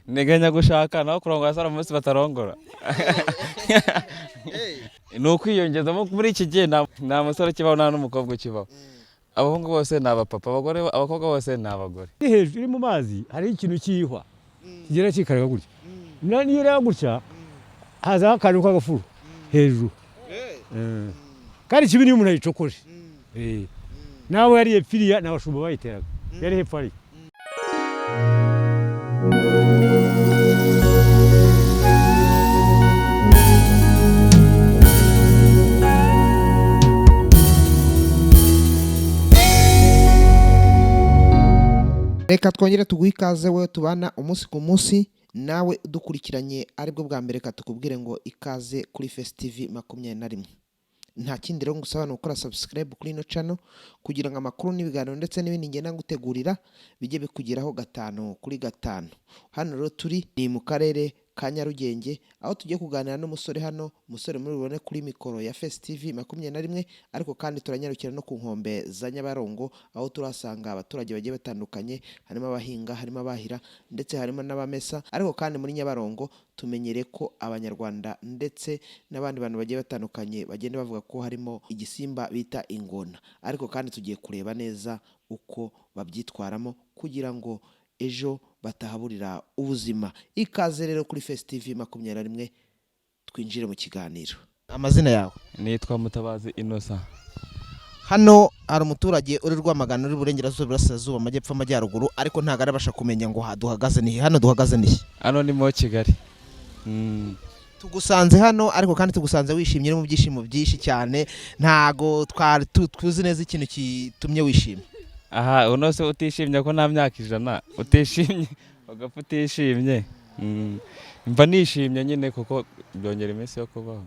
Nteganya gushaka, naho kurongora sara umunsi batarongora ni ukwiyongezamo. Muri iki gihe nta musore ukibaho, nta n'umukobwa ukibaho. Abahungu bose ni abapapa, abagore, abakobwa bose ni abagore. Iri hejuru, iri mu mazi, hariho ikintu cyihwa kigera kikaraga gutya. Niyo ureba gutya hazaho akantu k'agafuru hejuru. Kandi ikibi niyo umuntu ayicokoje. Nawe yariye pfiriya, ni abashumba bayiteraga, yari hepfo hariya. Reka twongere tuguhe ikaze wowe tubana umunsi ku munsi, nawe udukurikiranye aribwo bwa mbere. Reka tukubwire ngo ikaze kuri Face TV 21. Nta kindi rero ngusaba ni ugukora subscribe kuri ino channel kugira ngo amakuru n'ibiganiro ndetse n'ibindi ngenda ngutegurira bijye bikugeraho gatanu kuri gatanu. Hano rero turi ni mu karere ka Nyarugenge, aho tugiye kuganira n'umusore hano, umusore muri bubone kuri mikoro ya Face TV 21. Ariko kandi turanyarukira no ku nkombe za Nyabarongo, aho turahasanga abaturage bagiye batandukanye, harimo abahinga, harimo abahira, ndetse harimo n'abamesa. Ariko kandi muri Nyabarongo tumenyere ko Abanyarwanda ndetse n'abandi bantu bagiye batandukanye bagenda bavuga ko harimo igisimba bita ingona. Ariko kandi tugiye kureba neza uko babyitwaramo kugira ngo ejo batahaburira ubuzima. Ikaze rero kuri Face TV 21, twinjire mu kiganiro. Amazina yawe? Nitwa Mutabazi Innocent. Hano hari umuturage uri Rwamagana, uri Burengerazuba, Burasirazuba, Amajyepfo, Amajyaruguru, ariko ntabwo arabasha kumenya ngo aha duhagaze ni he. Hano duhagaze ni he? Hano ni mu Kigali. Tugusanze hano, ariko kandi tugusanze wishimye, uri mu byishimo byinshi cyane. Ntago twari tuzi neza ikintu kitumye wishima. Aha uno se utishimye ko nta myaka 100 utishimye ugapfa utishimye? Mba nishimye nyine kuko byongera iminsi yo kubaho.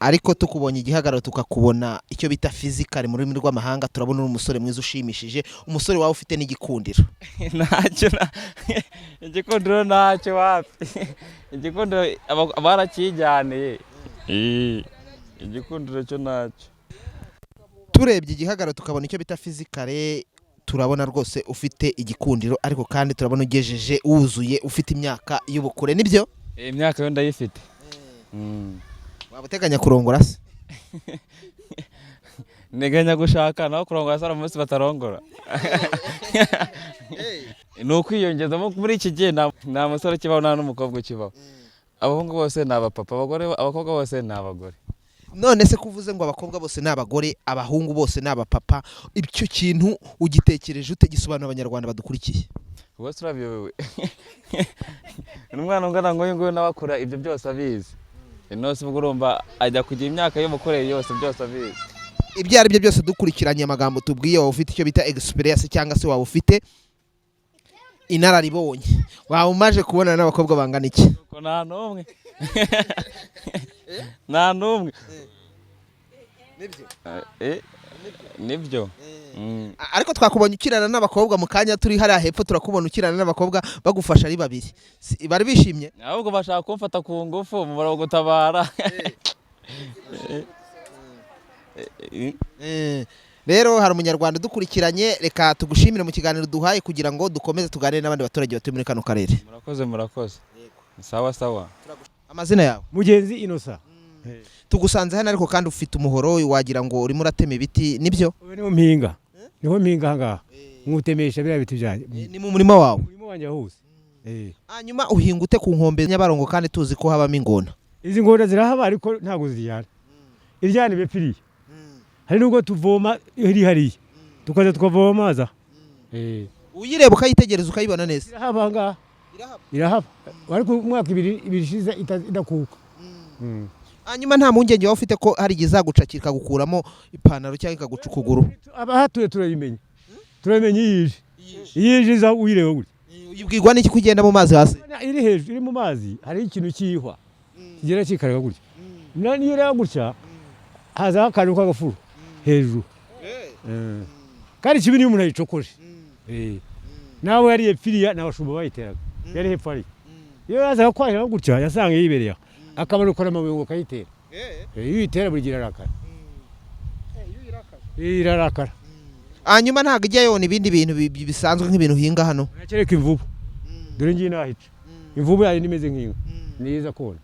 Ariko tukubonye igihagararo, tukakubona icyo bita physical mu rurimi rw'amahanga, turabona uri umusore mwiza ushimishije, umusore wawe ufite n'igikundiro. Ntacyo igikundiro ntacyo, wapi. Igikundiro barakijyaniye. Igikundiro cyo ntacyo. Turebye igihagararo, tukabona icyo bita physical, turabona rwose ufite igikundiro. Ariko kandi turabona ugejeje, wuzuye, ufite imyaka y'ubukure, nibyo? Imyaka yo ndayifite. Waba uteganya kurongora se? Nteganya gushaka, naho kurongora sara umunsi batarongora ni ukwiyongezamo. Muri iki gihe nta musore ukibaho, nta n'umukobwa ukibaho. Abahungu bose ni abapapa, abagore, abakobwa bose ni abagore. None se kuvuze ngo abakobwa bose ni abagore, abahungu bose ni abapapa, icyo kintu ugitekereje ute? Gisobanura abanyarwanda badukurikiye. Ubwo urabiyobewe? N'umwana ungana nk'uyu nguyu nawe akura ibyo byose abizi. Ino ubwo urumva ajya kugira imyaka y'umukorere yose byose abizi. Ibyo ari byo byose, dukurikiranye amagambo tubwiye, waba ufite icyo bita experience, cyangwa se waba ufite inararibonye. Waba umaje kubonana n'abakobwa bangana iki? Nuko nta n'umwe, nta n'umwe. Nibyo. Ariko twakubonye ukirana n'abakobwa mu kanya turi hariya hepfo, turakubona ukirana n'abakobwa bagufasha ari babiri. Bari bishimye. Ahubwo bashaka kumfata ku ngufu mubara gutabara. Rero hari umunyarwanda udukurikiranye, reka tugushimire mu kiganiro duhaye kugira ngo dukomeze tuganire n'abandi baturage batuye muri kano karere. Murakoze, murakoze, sawa sawa. Amazina yawe? Mugenzi Innocent. Tugusanze hano, ariko kandi ufite umuhoro, wagira ngo urimo uratema ibiti, nibyo? Ubu niho mpinga, niho mpinga ahangaha, nkutemesha biriya biti byanjye. Ni mu murima wawe? Umurima wanjye hose. Hanyuma uhinga ute ku nkombe Nyabarongo kandi tuzi ko habamo ingona? Izi ngona zirahaba, ariko ntabwo ziryana. Iryana iba ipfiriye. Hari nubwo tuvoma iri hariya, tukaza tukavoma amazi aha. Uyireba ukayitegereza ukayibona neza? Irahaba ahangaha, irahaba, ariko umwaka ibiri ishize idakuka. Hanyuma nta mpungenge waba ufite ko hari igihe izagucakira ikagukuramo ipantaro cyangwa ikaguca ukuguru? Abahatuye turayimenya, turayimenya iyo ije. Iyo ije iza uyireba gutya. Uyibwirwa n'iki ko ugenda mu mazi hasi? Iri hejuru, iri mu mazi, hariho ikintu cyihwa kigera kikaraga gutya. Niyo ureba gutya hazaho akantu k'agafuru hejuru. Kandi ikibi niyo umuntu ayicokoje. Nawe yariye pfiriya, ni abashumba bayiteraga, yari hepfo hariya. Iyo yazaga kwahira gutya yasanga yibereye aho, akamanukana amabuye ngo akayitera. Iyo uyitera buri gihe irarakara. Irarakara. Hanyuma ntabwo ijya yona ibindi bintu bisanzwe nk'ibintu uhinga hano? Kereka imvubu. Dore ngiyi nahica imvubu yayo imeze nk'inka, niza kona.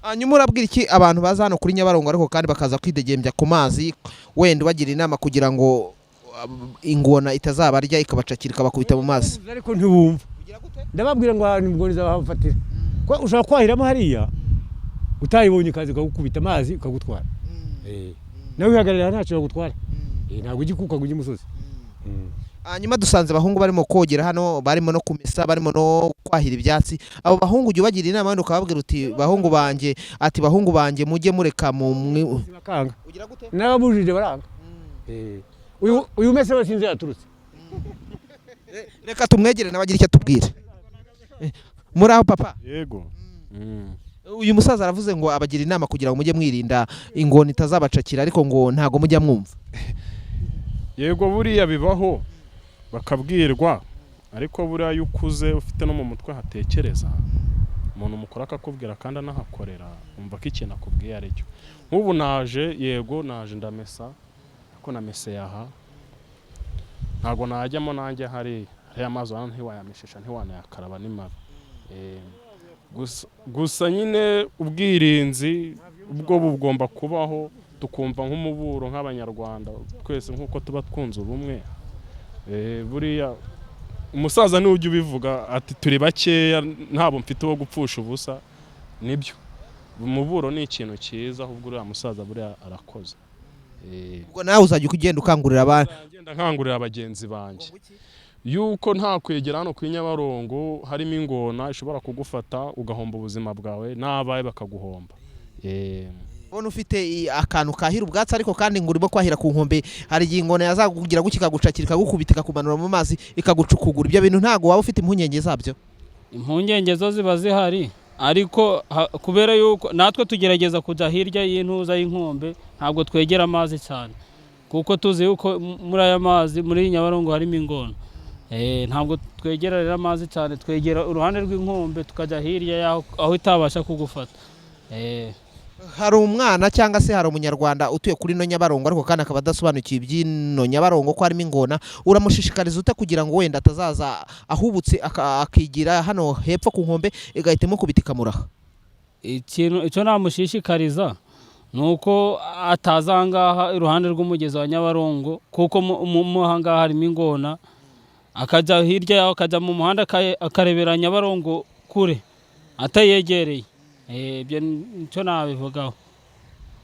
Hanyuma urabwira iki abantu baza hano kuri Nyabarongo ariko kandi bakaza kwidegembya ku mazi, wenda ubagira inama kugira ngo ingona itazabarya ikabacakira ikabakubita mu mazi? Ariko ntibumva. Ndababwira ngo ahantu ingona izabahafatira, ko ushobora kwahiramo hariya utayibonye, ikaza ikagukubita amazi ikagutwara. Nawe wihagararira ntacyo bagutwara. Ntabwo ujya ikuka ngo ujye imusozi. Hanyuma dusanze abahungu barimo kogera hano, barimo no kumesa, barimo no kwahira ibyatsi. Abo bahungu ujya ubagira inama, wenda ukababwira uti bahungu banjye, ati bahungu banjye, mujye mureka mu Bakanga. N'ababujije baranga. Uyu umese we sinzi yaturutse. Reka tumwegere nawe agire icyo atubwira. Muri aho papa? Yego. Uyu musaza aravuze ngo abagira inama kugira ngo mujye mwirinda ingona itazabacakira, ariko ngo ntago mujya mwumva. Yego, buriya bibaho bakabwirwa, ariko buriya iyo ukuze ufite no mu mutwe hatekereza, umuntu mukuru akakubwira kandi anahakorera, wumva ko ikintu akubwiye ari cyo. Nk'ubu naje, yego naje ndamesa, ariko nameseye aha, ntabwo najyamo nanjye hariya. Hariya amazi urabona ntiwayameshesha, ntiwanayakaraba, ni mabi. Gusa nyine ubwirinzi ubwo bugomba kubaho, tukumva nk'umuburo nk'Abanyarwanda twese nk'uko tuba twunze ubumwe. Buriya umusaza niwe ujya ubivuga ati turi bakeya, ntabwo mfite uwo gupfusha ubusa. Nibyo, umuburo ni ikintu cyiza, ahubwo uriya musaza buriya arakoze. Ubwo nawe uzajya ugenda ukangurira abantu? Ngenda nkangurira bagenzi banjye yuko nta kwegera hano kuri Nyabarongo, harimo ingona ishobora kugufata ugahomba ubuzima bwawe n'abawe bakaguhomba. Ubona ufite akantu kahira ubwatsi, ariko kandi ngo urimo kwahira ku nkombe, hari igihe ingona yazakugira gutya ikagucakira, ikagukubita, ikakumanura mu mazi, ikagucukugura. Ibyo bintu ntabwo waba ufite impungenge zabyo? Impungenge zo ziba zihari, ariko kubera yuko natwe tugerageza kujya hirya y'intuza y'inkombe, ntabwo twegera amazi cyane, kuko tuzi yuko muri aya mazi muri Nyabarongo harimo ingona. Ntabwo twegera rero amazi cyane, twegera uruhande rw'inkombe tukajya hirya y'aho aho itabasha kugufata. Hari umwana cyangwa se hari umunyarwanda utuye kuri ino Nyabarongo ariko kandi akaba adasobanukiwe iby'ino Nyabarongo ko harimo ingona, uramushishikariza ute kugira ngo wenda atazaza ahubutse akigira hano hepfo ku nkombe igahita imukubita ikamuraha? Ikintu icyo namushishikariza ni uko ataza aha ngaha iruhande rw'umugezi wa Nyabarongo, kuko mu aha ngaha harimo ingona, akajya hirya yaho, akajya mu muhanda akarebera Nyabarongo kure atayegereye. Ibyo nicyo nabivugaho.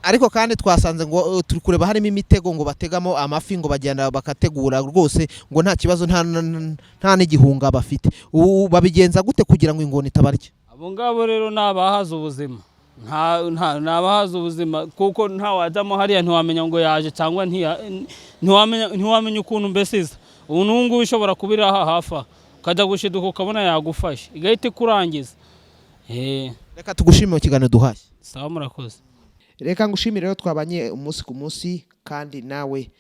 Ariko kandi twasanze ngo turi kureba harimo imitego ngo bategamo amafi, ngo bagenda bakategura rwose, ngo nta kibazo, nta n'igihunga bafite. Ubu babigenza gute kugira ngo ingona itabarya? Abo ngabo rero ni abahaze ubuzima, nta ni abahaze ubuzima, kuko nta wajyamo hariya ntiwamenya ngo yaje cyangwa ntiwamenya ukuntu mbese iza. Ubu n'ubu ngubu ishobora kuba iri aha hafi aha, ukajya gushiduka ukabona yagufashe igahita ikurangiza. Reka tugushimire mu kiganiro duhaye. Sawa, murakoze. Reka ngushimire rero twabanye umunsi ku munsi, kandi nawe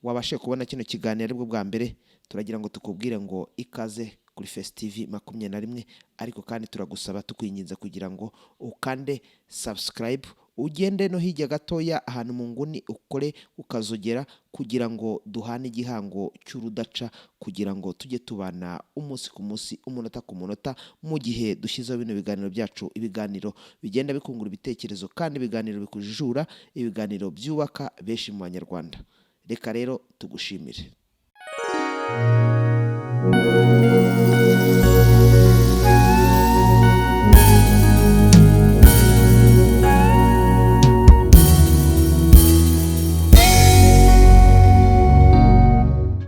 wabashe kubona kino kiganiro aribwo bwa mbere, turagira ngo tukubwire ngo ikaze kuri Face TV 21, ariko kandi turagusaba tukwinginze kugira ngo ukande subscribe, ugende no hirya gatoya ahantu mu nguni ukore ukazogera, kugira ngo duhane igihango cy'urudaca, kugira ngo tujye tubana umunsi ku munsi, umunota ku munota, mu gihe dushyizeho bino biganiro byacu, ibiganiro bigenda bikungura ibitekerezo kandi ibiganiro bikujijura, ibiganiro byubaka benshi mu Banyarwanda. Reka rero tugushimire.